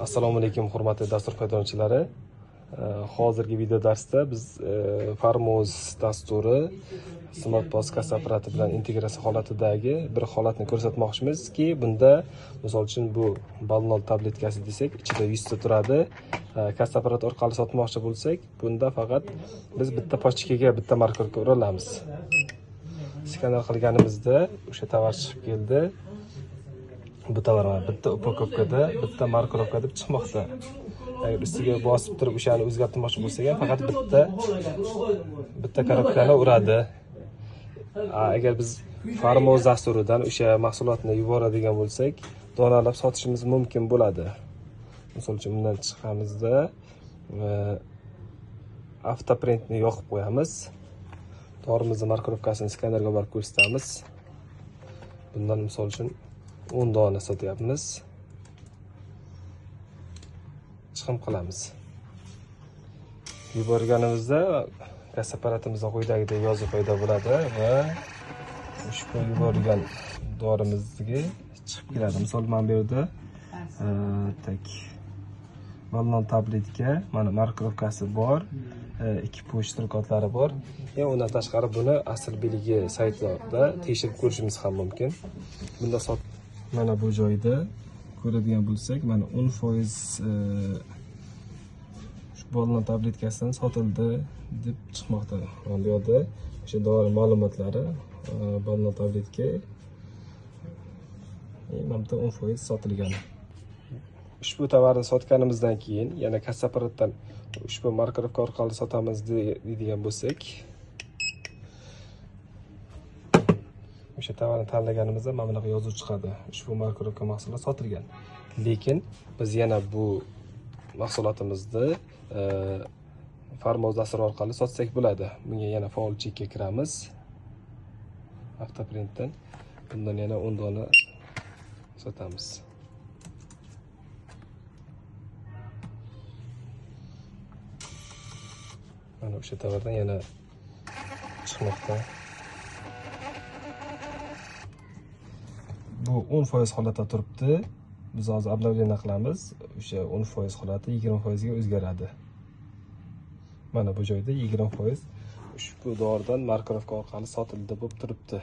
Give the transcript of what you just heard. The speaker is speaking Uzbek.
Assalomu alaykum hurmatli dastur foydalanuvchilari. Hozirgi video darsda biz Farmoz dasturi Smart POS kassa apparati bilan integratsiya holatidagi bir holatni ko'rsatmoqchimizki, bunda misol uchun bu Balnol tabletkasi desak, ichida 100 ta turadi. Kassa apparati orqali sotmoqchi bo'lsak, bunda faqat biz bitta pochkaga bitta markirovka ura olamiz. Skaner qilganimizda o'sha tovar chiqib keldi. Bu tovar bitta upakovkada, bitta markirovka deb chiqmoqda. Agar ustiga bosib turib o'shani o'zgartirmoqchi bo'lsak ham faqat bitta korobkani uradi. Agar biz Farmoz dasturidan o'sha mahsulotni yuboradigan bo'lsak, donalab sotishimiz mumkin bo'ladi. Misol uchun bundan chiqamizda avtoprintni yoqib qo'yamiz. Dorimizni markirovkasini skanerga borib ko'rsatamiz. Bundan misol uchun 10 dona sotyapmiz. Chiqim qilamiz. Yuborganimizda kassa apparatimizda quyidagidek yozuv paydo bo'ladi va ushbu yuborilgan dorimizga chiqib keladi. Misol mana bu yerda tak Balnol tabletka, mana markirovkasi bor, 2 pochta kodlari bor. Yana undan tashqari buni asl belgi saytida tekshirib ko'rishimiz ham mumkin. Bunda mana bu joyda ko'radigan bo'lsak, mana 10% shu Balnol tabletkasidan sotildi deb chiqmoqda. Mana bu yerda o'sha dori ma'lumotlari Balnol tabletka mana bu 10% sotilgan. Ushbu tovarni sotganimizdan keyin yana kassa apparatdan ushbu markirovka orqali sotamiz deydigan bo'lsak, o'sha tovarni tanlaganimizda mana bunaqa yozuv chiqadi. Ushbu markirovka mahsulot sotilgan. Lekin biz yana bu mahsulotimizni Farmoz dasturi orqali sotsak bo'ladi. Bunga yana faol chekka kiramiz. Avtoprintdan bundan yana 10 dona sotamiz. Mana o'sha tovardan yana chiqmoqda. Bu 10% holatda turibdi. Biz hozir обновление qilamiz. O'sha 10% holati 20% ga o'zgaradi. Mana bu joyda 20% ushbu doridan markirovka orqali sotildi deb turibdi.